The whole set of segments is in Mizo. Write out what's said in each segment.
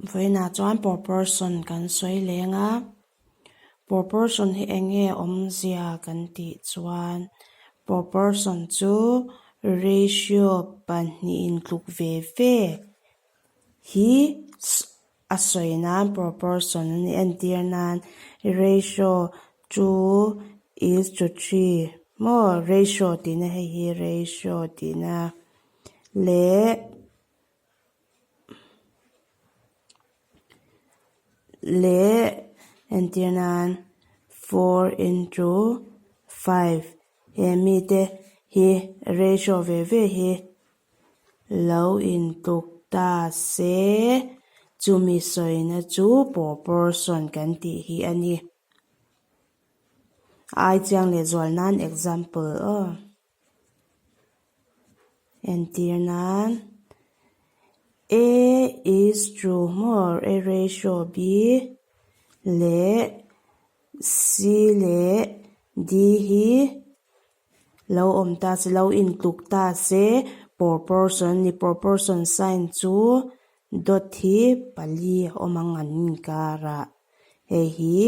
Vawiinah chuan proportion kan sawi leng a, proportion hi eng nge awmzia kan tih chuan proportion chu ratio pahnihin tluk ve ve hi a sawi nan proportion a ni entir nan ratio two is to three maw ratio tihna hei hi ratio tihna leh. Leh entir nan four into five he mite hi ratio ve ve hi lo intluk ta se chumi sawina chu proportion kan tih hi a ni. Ai chiang leh zual nan example aw. Entir nan A is to maw A ratio B leh C leh D hi lo awm ta se lo intluk ta se proportion a ni proportion sign chu dot hi pali a awm ang an inkarah hei hi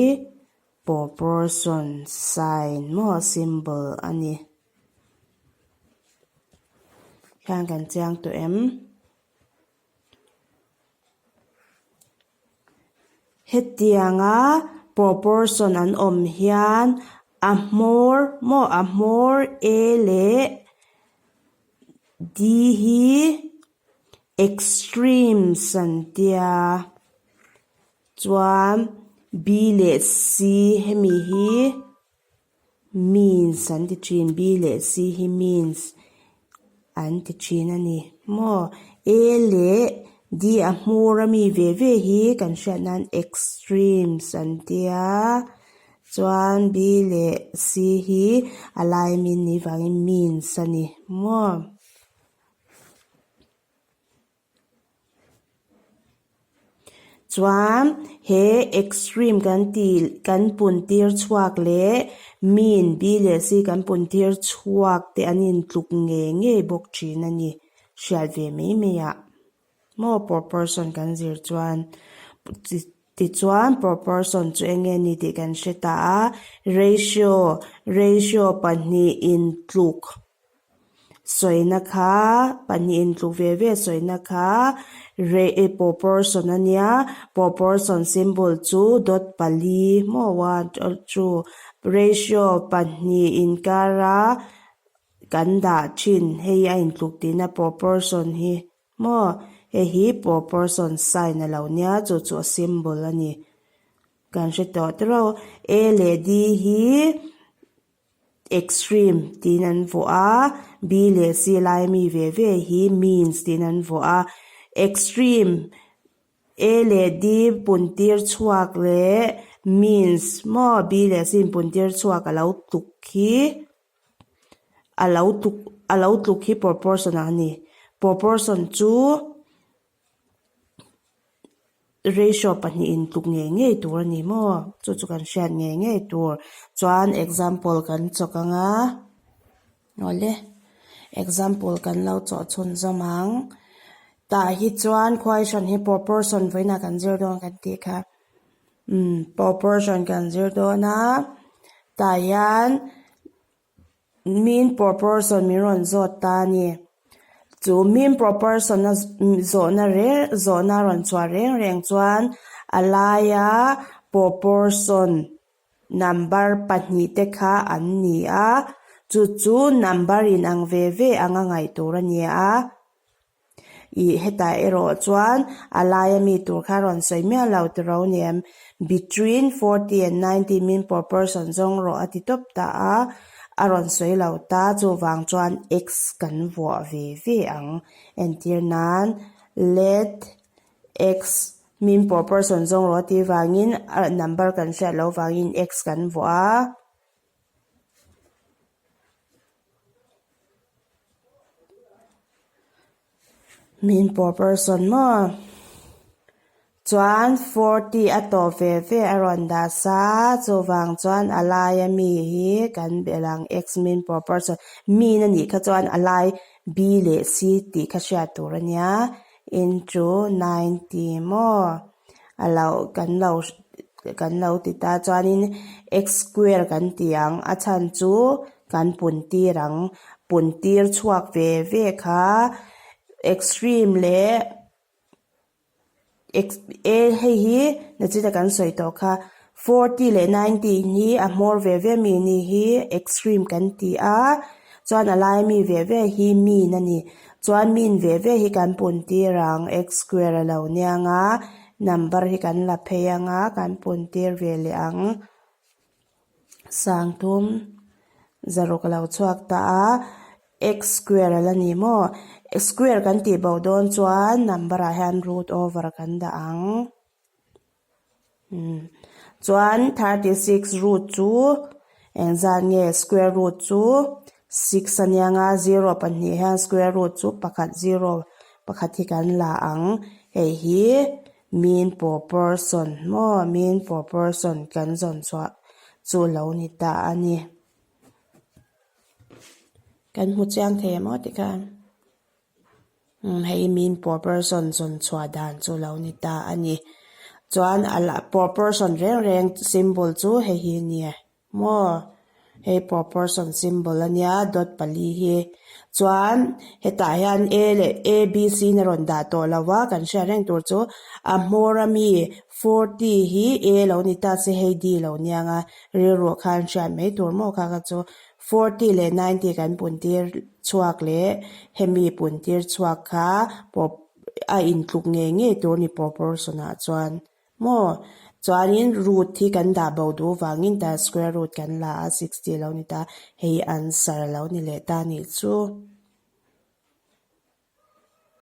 proportion sign maw symbol a ni. Hian kan chiang tawh em? Hetianga proportion an awm hian a hmawr maw a hmawr A leh D hi extremes an tia chuan B leh C hemi hi. Means an ti thin, B leh C hi means an ti thin a ni maw? A leh D a hmur a mi ve ve hi kan hriat nan extremes an tia chuan B leh C hi a lai a mi ni vangin means a ni maw? Chuan he extreme kan tih kan pun tir chhuak leh mean B leh C kan pun tir chhuak te an intluk ngei ngei bawk thin a ni hriat ve mai mai ah maw proportion kan zir chuan tichuan proportion chu eng nge ni tih kan hre ta a ratio ratio pahnih intluk. Sawina kha pahnih intluk ve ve sawina kha re proportion a nia proportion symbol chu dot pali maw one two ratio pahnih inkara kan dah thin hei a intluk tihna proportion hi maw hei hi proportion sign a lo nia chu chu a symbol a ni kan hre tawh tiraw A leh D hi. Extreme tiin an vuah a, B leh C lai mi ve ve hi means tiin an vuah a. Extreme A leh D pun tir chhuak leh means maw B leh C in pun tir chhuak a lo tluk hi a lo tluk a lo tluk hi proportion a ni. Proportion chu. Ratio pahnihin tluk ngei ngei tur a ni maw? Chu chu kan hriat ngei ngei tur. Chuan example kan chawk ang a, awle example kan lo chawh chhun zawm ang. Tah hi chuan question hi proportion vawiinah kan zir dawn kan tih kha. Umm proportion kan zir dawn a, tah hian. Mean proportion min rawn zawt ta a ni. Chu mean proportion a zawhna reng zawhna a rawn chhuah reng reng chuan a laia proportion number pahnih te kha an ni a, chu chu number inang ve ve anga ngaih tur a ni a. Ih hetah erawh chuan a laia mi tur kha rawn sawi miah lo ti ro nem. Between 40 and 90 min proportion zawng rawh a ti tawp ta a, a rawn sawi lo ta chuvang chuan x kan vuah ve ve ang. Entir nan let x min proportion zawng rawh a tih vangin number kan hriat loh vangin x kan vuah a. Min proportion maw? Chuan 40 a tawp ve ve a rawn dah sa, chuvang chuan a laia mi hi kan belh ang x min proportion, min a nih kha chuan a lai b leh c tih kha hriat tur a nia. Into 90 maw? A lo kan lo kan lo ti ta chuanin x square kan ti ang a chhan chu kan pun tir ang pun tir chhuak ve ve kha extreme leh x a hei hi nachina kan sawi tawh kha 40 leh 90 hi a hmawr ve ve mi ni hi extreme kan ti a chuan a lai mi ve ve hi mean a ni chuan mean ve ve hi kan pun tir ang x square a lo niang a number hi kan la phei ang a kan pun tir ve leh ang sangthum zaruk a lo chhuak ta a x square a la ni maw square kan tih bo dawn chuan number ah hian root over kan dah ang. Chuan 36 root chu engzat nge square root chu six a nia nga zero pahnih hian square root chu pakhat zero pakhat hi kan la ang hei hi mean proportion maw mean proportion kan zawn chhuah chu lo ni ta a ni. Kan hmu chiang thei em aw tikhan. Hei mean proportion zawn chhuah dan chu lo ni ta a ni. Chuan a la proportion reng reng symbol chu hei hi a nia maw? Hei proportion symbol a nia dot pali hi. Chuan hetah hian A leh A B C na rawn dah tawh lo va kan hriat reng tur chu a hmawr ami 40 hi A lo ni ta se hei D lo nia nga rilruah khan hriat mai tur maw kha kha chu 40 leh 90 kan pun tir chhuak leh hemi pun tir chhuak kha pawp a intluk ngei ngei tur ni proportion ah chuan maw chuanin root hi kan dah bo duh vangin tah square root kan la a 60 a lo ni ta hei answer a lo ni leh ta nih chu.